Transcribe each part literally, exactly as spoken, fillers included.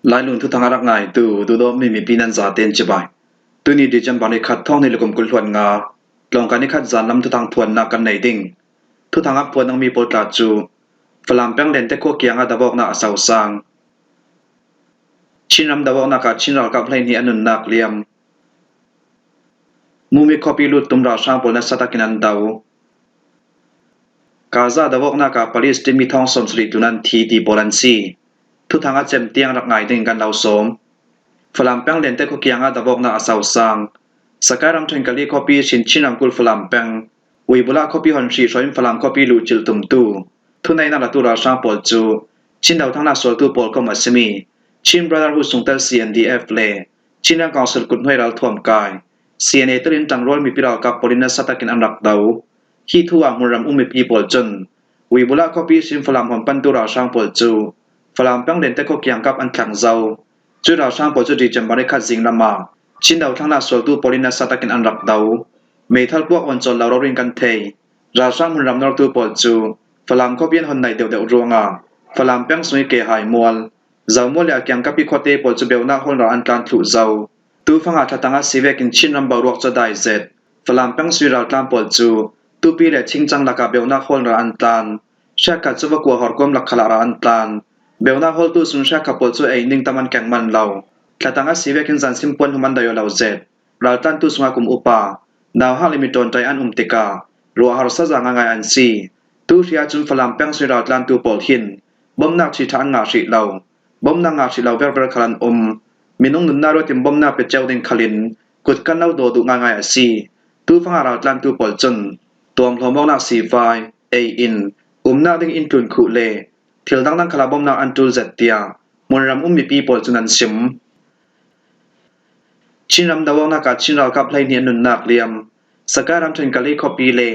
Lailung thuthang a rak ngaitu duhdawtmi mipi nan zaten cibai. Tuni December ni khat, thawng hnih le kum kul hluan nga, Tlawngkai ni khat zan lam thuthang phuannak kan nei ding. Thuthang a phuan dingmi pawl tla cu Falam peng Lente khua kiangah davawknak a sosang. Chinram davawknak ah Chin ralkap hleihnih an nunnak liam. Mumik khuapi lut tum ralhrang pawl nasa takin an do. Gaza davawknak ah Palestine mi thawng sawmsarih tlun an thi ti pawl an si. Thuthang a cem tiang rak ngai ding kan lo sawm. Falam peng Lente khua kiangah davawknak a sosang. Sakai ramṭhen Kali khuapi sin Chin ramkulh Falam peng Uibula khuapi hon hrih hrawin Falam khuapi luh cilh tumtu, thuneihnak latu ralhrang pawl cu Chin dothlangnak sualtu pawl kom a simi Chin Brotherhood sungtel C N D F le Chin Ram Council kuthnuai ralthuam kai C N A telin ṭangrual mipi ralkap pawl in nasa takin an rak do. Hi thu ah hmunram um mipi pawl cun Uibula khuapi sin Falam hon pantu ralhrang pawl cu Falam peng Lente khua kiangkap an thlang zo. Cu ralhrang pawl cu December ni khat zinglam ah Chin dothlangnak sualtu pawl in nasa takin an rak do. Meithal puak awn cawl lo rori in kan thei. Ralhrang hmunram nortu pawl cu Falam khuapi an hon naih deuhdeuh ruangah Falam peng sung i ke hai mual, Zomual le a kiangkap i khuate pawl cu beunak hawl ral an tlan thluh zo. Tufang ah thlatang a si vekin Chin ram boruak cu a dai zet. Falam peng sui raltlan pawl cu Tupi le Chingcang lakah beunak hawl ral an tlan. Hriatkhat cu Vakua Horkuam lak khalah ral an tlan. Beunak hawltu sung hriatkhat pawl cu ei ning tam an keng man lo. Thlatang a si vekin zansim puan hlum an dai aw lo zet. Raltlantu sungah kum upa, nauhak le mi ṭawnṭai an um tikah ruah harsa za ngaingai an si. Tu hri ahcun Falam peng sui raltlantu pawl hin bomnak ṭhiṭha an ngah hrih lo. Bomnak ngah hrih lo verver khal an um. Minung nunnak ruat in bomnak pe cio ding khalin kut kan lo daw duh ngaingai a si. Tufang ah raltlantu pawl cun tuamhlawm awknak sivai, ei in, umnak ding inn tlun khuh le thil dangdang khalah bomnak an ṭul zet, tiah hmunram um mipi pawl cun an sim. Chin ram do awknak ah Chin ralkap hleihnih an nunnak liam. Sakai ramṭhen Kali khuapi le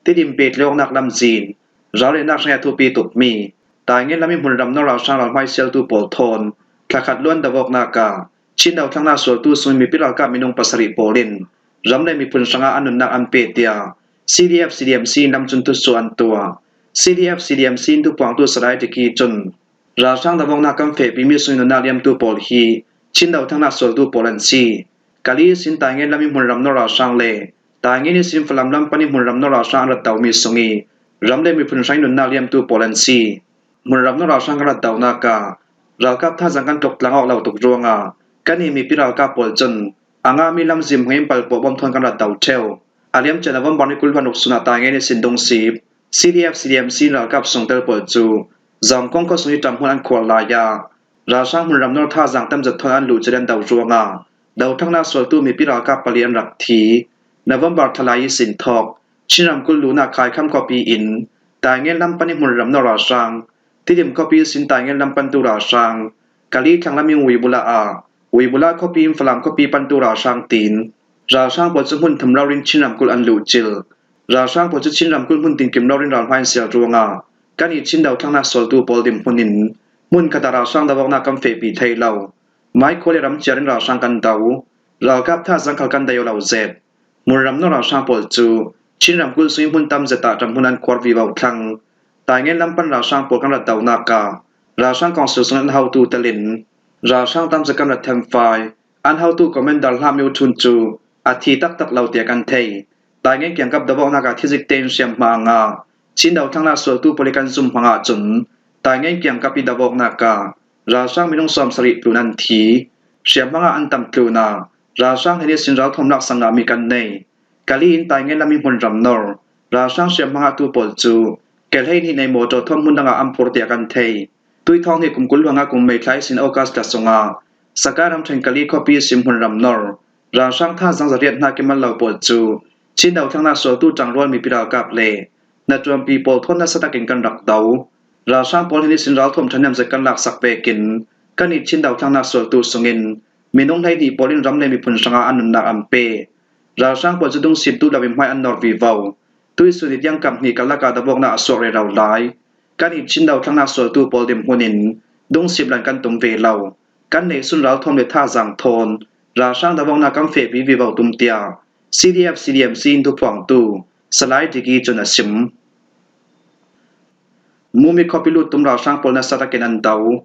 Tidim pet le awknak lamzin, rallennak hrang a thupi tukmi Taingen lam i hmunram nor ralhrang ralhmai sialtu pawl thawn thlakhat luan do awknak ah Chin dothlangnak sualtu sung mipi ralkap minung pasarih pawl in ram le miphun hrangah an nunnak an pe, tiah C D F C D M C in lamcun thusuah an tuah. C D F C D M C in thuphuangtu Salai Diki cun ralhrang do awknak kan fehpimi sung i nunnak liamtu pawl hi Chin dothlangnak sualtu pawl an si. Kali ihsin Taingen lam i hmunram nor ralhrang le Taingen ihsin Falam lam pan i hmunram nor ralhrang an rat domi sung i ram le miphun hrang i nunnak liamtu pawl an si. Hmunram nor ralhrang kan rat donak ah ralkap thazaang kan tluk tlang awk lo tuk ruangah kan i mipi ralkap pawl cun a ngahmi lamzin hmangin palpawh bawm thawn kan rat do ṭheu. A liamcia November ni kul hluan ruk sun ah Taingen ihsin dungsip C D F C D M C in ralkap sungtel pawl cu Zawngkong khuasung i ṭamhmun an khuar lai ah ralhrang hmunram nor thazaang tamzet thawn an luh cil an do ruangah dothlangnak sualtu mipi ralkap pali an rak thi. November thla lai ihsin thawk Chin ramkulh luhnak Khaikham khuapi in Taingen lam pan i hmunram nor ralhrang, Tidim khuapi ihsin Taingen lam pantu ralhrang, Kali thlanglam in Uibula ah, Uibula khuapi in Falam khuapi pantu ralhrang tiin ralhrang pawl cu hmun thum rori in Chin ramkulh an luh cil. Ralhrang pawl cu Chin ramkulh hmun tinkim rori in ralhmai an sial ruangah kan i Chin dothlangnak sualtu pawl dinhmun in hmun khat ah ralhrang do awknak kan fehpi thei lo. Mai khua le ram ciar in ralhrang kan do. Ralkap thazaang khal kan dai aw lo zet. Hmunram nor ralhrang pawl cu Chin ramkulh sung i hmun tam zet ah ṭamhmun an khuar vivo thlang. Taingen lam pan ralhrang pawl kan rat donak ah ralhrang kawngsil sung an hotu telin ralhrang tam zet kan rat them fai. An hotu commander Hlah Myo Htun cu a thi taktak lo tiah kan thei. Taingen kiangkap do awknak ah thizik tein hriamhma a ngah Chin dothlangnak sualtu pawl i kan zum hmang ahcun Taingen kiangkap i do awknak ah ralhrang minung sawmsarih tlun an thi. Hriamhma ngah an tam tlun ah ralhrang hleihnih sin ralthuam laksak ngahmi kan nei. Kali in Taingen lam i hmunram nor ralhrang hriamhma ngahtu pawl cu ke hleihnih nei mawṭaw thawn hmun dangah an phur tiah kan thei. Tui thawng hnih kum kul hluan nga kum May thla ihsin August thla sungah Sakai ramṭhen Kali khuapi ihsin hmunram nor ralhrang thazaang zariat hna kimal lo pawl cu Chin dothlangnak sualtu ṭangrual mipi ralkap le hnaṭuanpi pawl thawn nasa takin kan rak do. Ralhrang pawl hleihnih sin ralthuam ṭhahnem zet kan laksak vekin kan i Chin dothlangnak sualtu sungin minung hleihnih pawl in ram le miphun hrangah an nunnak an pe. Ralhrang pawl cu dungsip duh lo in hmai an nor vivo. Tuihsun i tiangkap hnih karlak ah do awknak a suak rero lai. Kan i Chin dothlangnak sualtu pawl dinhmun in dungsip lan kan tum ve lo. Kan neihsun ralthuam le thazaang thawn ralhrang do awknak kan fehpi vivo tum, tiah C D F C D M C in thuphuangtu Salai Diki cun a sim. Mumik khuapi lut tum ralhrang pawl nasa takin an do.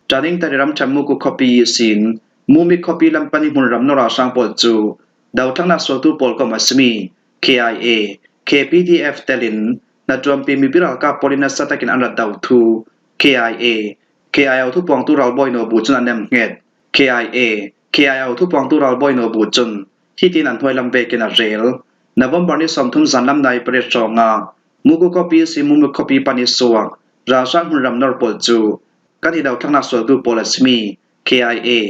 Taning tari ramṭhen Mukuk khuapi ihsin Mumik khuapi lam pan i hmunram nor ralhrang pawl cu dothlaknak sualtu pawl kom a simi K I A, K P D F telin hnaṭuanpi mipi ralkap pawl in nasa takin an rat do thu K I A, K I O thupuangtu ralbawi Naw Bu cun an nemhnget. K I A, K I O thupuangtu ralbawi Naw Bu cun hitin an hnuai lam vekin a rel. November ni sawmthum zanlam nai pariat hrawngah Mukuk khuapi ihsin Mumik khuapi pan i suak ralhrang hmunram nor pawl cu kan i dothlaknak sualtu pawl a simi K I A,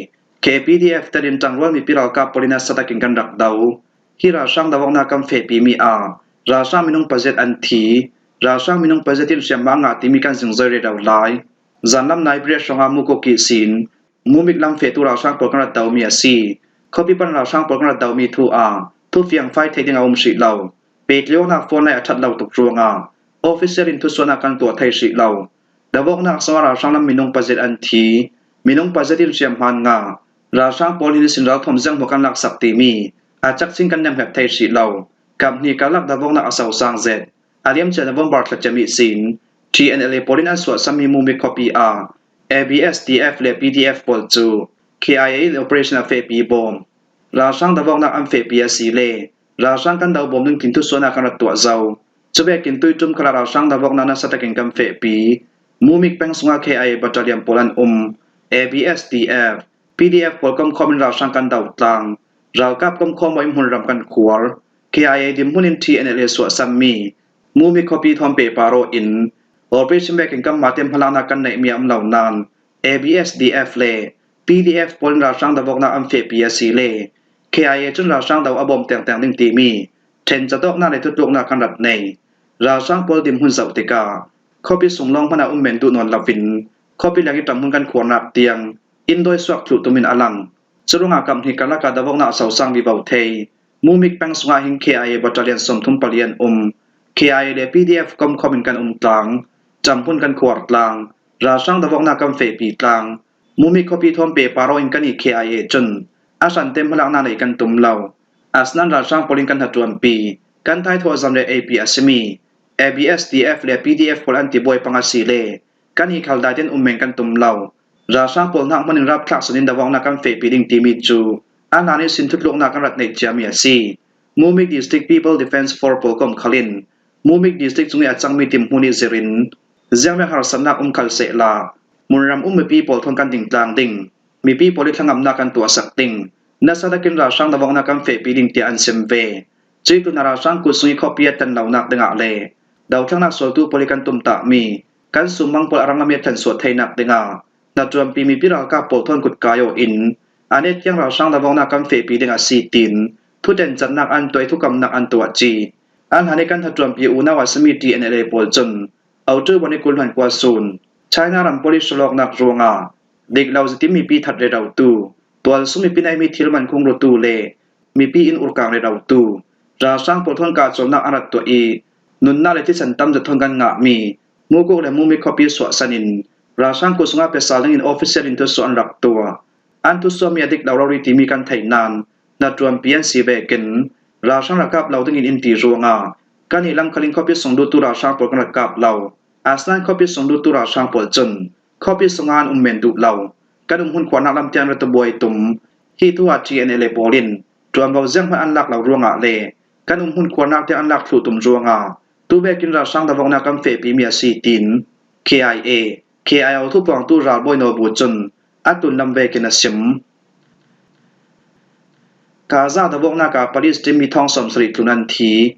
K P D F telin ṭangrual mipi ralkap pawl in nasa takin kan rak do. Hi ralhrang do awknak kan fehpimi ah ralhrang minung pazet an thi. Ralhrang minung pazet in hriamhma a ngah timi kan zingzoi rero lai. Zanlam nai pariat hrawngah Mukuk ihsin Mumik lam fehtu ralhrang pawl kan rat domi a si. Khuapi pan ralhrang pawl kan rat domi thu ah thufiang fai thei ding a um hrih lo. Pehtlaih awknak phone line a ṭhat lo tuk ruangah official in thusuahnak kan tuah thei hrih lo. Do awknak zongah ralhrang lam minung pazet an thi. Minung pazet in hriamhma an ngah. Ralhrang pawl hi nisin ralthuam zianghmuak kan laksak timi a cakcin kan nemhnget thei hrih lo. Kap hnih karlak do awknak a sosang zet. A liamcia November thla ciam ihsin T N L A pawl in an suahsami Mumik khuapi ah A B S D F le P D F pawl cu K I A in operation a fehpi bawm. Ralhrang do awknak an fehpi a si le ralhrang kan do bawm ding tin thusuahnak kan rat tuah zo. Cuvekin tuiṭum khalah ralhrang do awknak nasa takin kan fehpi. Mumik peng sungah K I A battalion pawl an um. A B S D F, P D F pawl komkhawm in ralhrang kan do tlang. Ralkap komkhawm aw in hmunram kan khuar. K I A dinhmun in T N L A suahsammi Mumik khuapi thawn pehpar aw in operation vekin kanmah te hmalaknak kan neihmi a um lo nain A B S D F le P D F pawl in ralhrang do awknak an fehpi a si le K I A cun ralhrang do a bawm tengteng ding timi ṭhen catawknak le thutluknak kan rat nei. Ralhrang pawl dinhmun zoh tikah khuapi sung lawng hmanh ah um men duh nawn loin khuapi leng i ṭanghmun kan khuarnak tiang inn dawi suak thluh tum in a lang. Curuangah kap hnih karlak ah do awknak a sosang vivo thei. Mumik peng sungah hin K I A battalion sawmthum pali an um. K I A le P D F komkhawm in kan um tlang. Ṭanghmun kan khuar tlang. Ralhrang do awknak kan fehpi tlang. Mumik khuapi thawn pehpar aw in kan i K I A cun a hrante hmalaknak neih kan tum lo. Asinain ralhrang pawl in kan hnaṭuanpi, kan thaithuah zan le eipi a simi A B S D F le P D F pawl an tibuai pang a si le kan i khal daite in um men kan tum lo. Ralhrang pawl hnak hmanh in rapthlak sun in do awknak kan fehpi ding timi cu a hlan ihsin thutluknak kan rat neih ciami a si. Mumik District People Defence Force pawl kom khal in Mumik District cung i a cangmi dinhmun i zir in ziangvek harsatnak um khal sehla hmunram um mipi pawl thawn kan dingtlang ding. Mipi pawl i thlangamnak kan tuahsak ding. Nasa takin ralhrang do awknak kan fehpi ding tiah an sim ve. Cuih tlunah ralhrang kut sung i khuapi a tan lonak dingah le dothlaknak sualtu pawl i kan tumtahmi kan sumbang pawl a ranglam i a thlensuah theinak dingah hnaṭuanpi mipi ralkap pawl thawn kut kai aw in an et tiang ralhrang do awknak kan fehpi ding a si tiin thutencatnak an tuah i thukamnak an tuah ci. An hlan i kan hnaṭuanpi unau a simi T N L A pawl cun October ni kul hluan kua sun China ram pawl i hralawknak ruangah dik lo zetin mipi that rerotu, tualsung mipi naimi thil man khung rutu le mipi in urkang rerotu, ralhrang pawl thawn kahcawlnak an rat tuah i nunnak le thisen tam zet thawn kan ngahmi Mukuk le Mumik khuapi suahsan in ralhrang kut sungah pe sal dingin official in thusuah an rak tuah. An thusuahmi a dik lo rori timi kan theih nain hnaṭuanpi an si vekin ralhrang rak kap lo dingin in ti ruangah kan i lam khal in khuapi sung lutu ralhrang pawl kan rak kap lo. Asinain khuapi sung lutu ralhrang pawl cun khuapi sungah an um men duh lo. Kan umhmun khuarnak lam tiang rak buai tum. Hi thu ah T N L A pawl in ṭuanvo zianghman an lak lo ruangah le kan umhmun khuarnak tiang an lak thluh tum ruangah tu vekin ralhrang do awknak kan fehpimi a si tiin K I A, K I O thupuangtu ralbawi Naw Bu cun a tlunlam vekin a sim. Gaza do awknak ah Palestine mi thawng sawmsarih tlun an thi.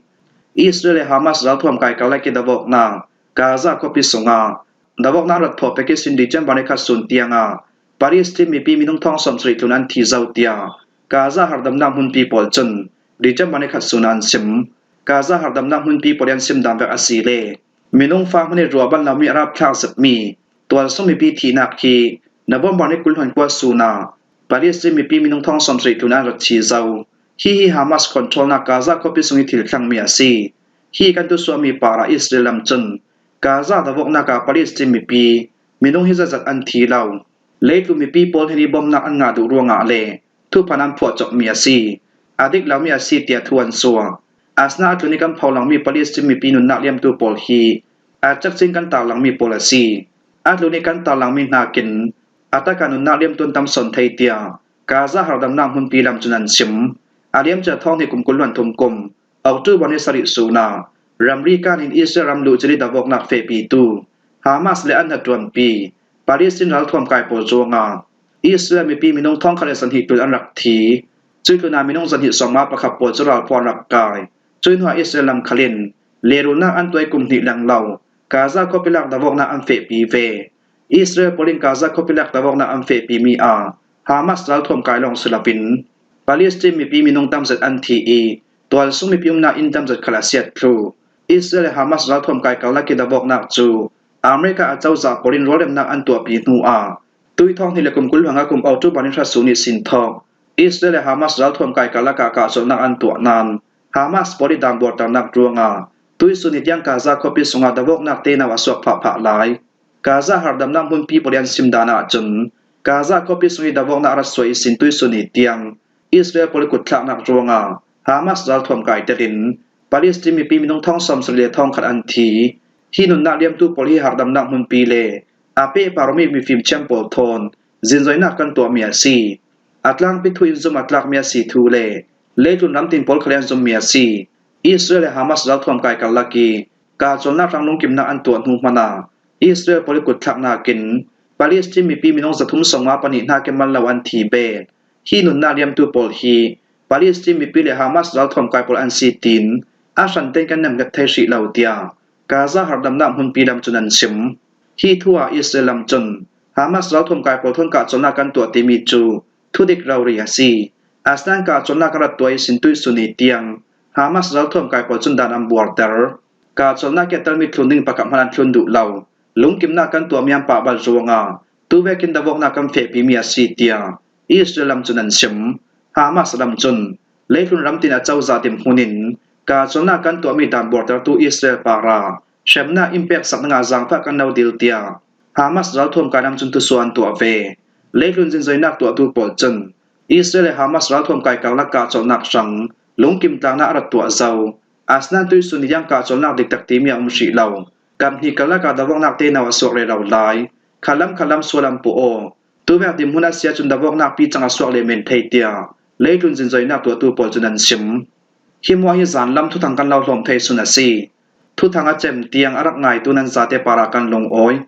Israel le Hamas ralthuam kai karlak i do awknak Gaza khuapi sungah do awknak rat thawh pek ihsin December ni khat sun tiangah Palestine mipi minung thawng sawmsarih tlun an thi zo tiah Gaza harhdamnak hmunpi pawl cun December ni khat sun an sim. Gaza harhdamnak hmunpi pawl i an sim dan vek a si le minung fa hmanh i ruah ban lomi a rapthlak zetmi tualsung mipi thihnak hi November ni kul hluan kua sun ah Palestine mipi minung thawng sawmsarih tlun an rat thi zo. Hihi Hamas controlnak Gaza khuapi sung i thil thlangmi a si. Hi kan thusuahmi parah Israel lam cun Gaza do awknak ah Palestine mipi minung hi zatzat an thi lo. Leitlun mipi pawl hnen i bawmhnak an ngah duh ruangah le thuphan an phuah cawkmi a si. A dik lomi a si tiah thu an suah. Asinain a tlun i kan pholangmi Palestine mipi nunnak liamtu pawl hi a cakcin kan tarlangmi pawl a si. A tlun i kan tarlangmi hnakin A taka nunnak liamtu an tam sawn thei, tiah Gaza harhdamnak hmunpi lam cun an sim. A liamcia thawng hnih kum kul hluan thum kum October ni sarih sun ah ramri kan in Israel ram luh cili davawknak fehpitu Hamas le an hnaṭuanpi Palestine ralthuam kai pawl ruangah Israel mipi minung thawngkhat le zahnih tlun an rak thi. Cuih tlunah minung zahnih sawmnga pakhat pawl cu ralphuah an rak kai. Cuih hnuah Israel lam khal in lehrulnak an tuah i kum hnih lenglo Gaza khuapi lak davawknak an fehpi ve. Israel pawl in Gaza khuapi lak davawknak an fehpimi ah Hamas ralthuam kai lawng si loin Palestine mipi minung tamzet an thi i tualsung mipi umnak inn tamzet khal a siat thlu. Israel le Hamas ralthuam kai karlak i davawknak cu America acozah pawl in rualremnak an tuahpi hnu ah tuih thawng hnih le kum kul hluan nga kum October ni hra sun ihsin thawk Israel le Hamas ralthuam kai karlak ah kahcawlnak an tuah nain Hamas pawl i dan buarternak ruangah tuihsun i tiang Gaza khuapi sungah davawknak tenau a suak phahphah lai. Gaza harhdamnak hmunpi pawl i an sim dan ahcun Gaza khuapi sung i davawknak a rak suah ihsin tuihsun i tiang Israel pawl i kutthlaknak ruangah Hamas ralthuam kai telin Palestine mipi minung thawng sawmsarih le thawngkhat an thi. Hi nunnak liamtu pawl hi harhdamnak hmunpi le a pehpar awmi mifim thiam pawl thawn zinzoinak kan tuahmi a si. A tlangpi thu in zum a tlakmi a si thu le leitlun ramtin pawl khal i an zummi a si. Israel le Hamas ralthuam kai karlak i kahcawlnak hrang lungkimnak an tuah hnu hmanh ah Israel pawl i kutthlaknak in Palestine mipi minung zathum sawmnga pahnih hnakin mal lo an thi bet. Hi nunnak liamtu pawl hi Palestine mipi le Hamas ralthuam kai pawl an si tiin a hrantein kan nemhnget thei hrih lo, tiah Gaza harhdamnak hmunpi lam cun an sim. Hi thu ah Israel lam cun Hamas ralthuam kai pawl thawn kahcawlnak kan tuah timi cu thudik rori a si. Asinain kahcawlnak a rak tuah ihsin tuihsun i tiang Hamas ralthuam kai pawl cun dan an buarter. Kahcawlnak i a telmi thlun ding pakhat hmanh an thlun duh lo. Lungkimnak kan tuahmi an pah bal ruangah tuvekin davawknak kan fehpimi a si, tiah Israel lam cun an sim. Hamas lam cun leitlun ramtin acozah dinhmun in kahcawlnak kan tuahmi dan buartertu Israel parah hremnak in peksak dingah zaangfah kan lo dil, tiah Hamas ralthuam kai lam cun thusuah an tuah ve. Leitlun zinzoinak tuahtu pawl cun Israel le Hamas ralthuam kai karlak kahcawlnak hrang lungkim tlaknak a rak tuah zo. Asinain tuihsun i tiang kahcawlnak diktak timi a um hrih lo. Kap hnih karlak ah davawknak tenau a suak rero lai. Khalam khalam sual an puh aw. Tuvek dinhmun a si ahcun davawknak picang a suak leh men thei, tiah leitlun zinzoinak tuahtu pawl cun an sim. Hi hmuah hi zanlam thuthang kan lo hlawm thei sun a si. Thuthang a cem tiang a rak ngaitu nan zate parah kan lungawi.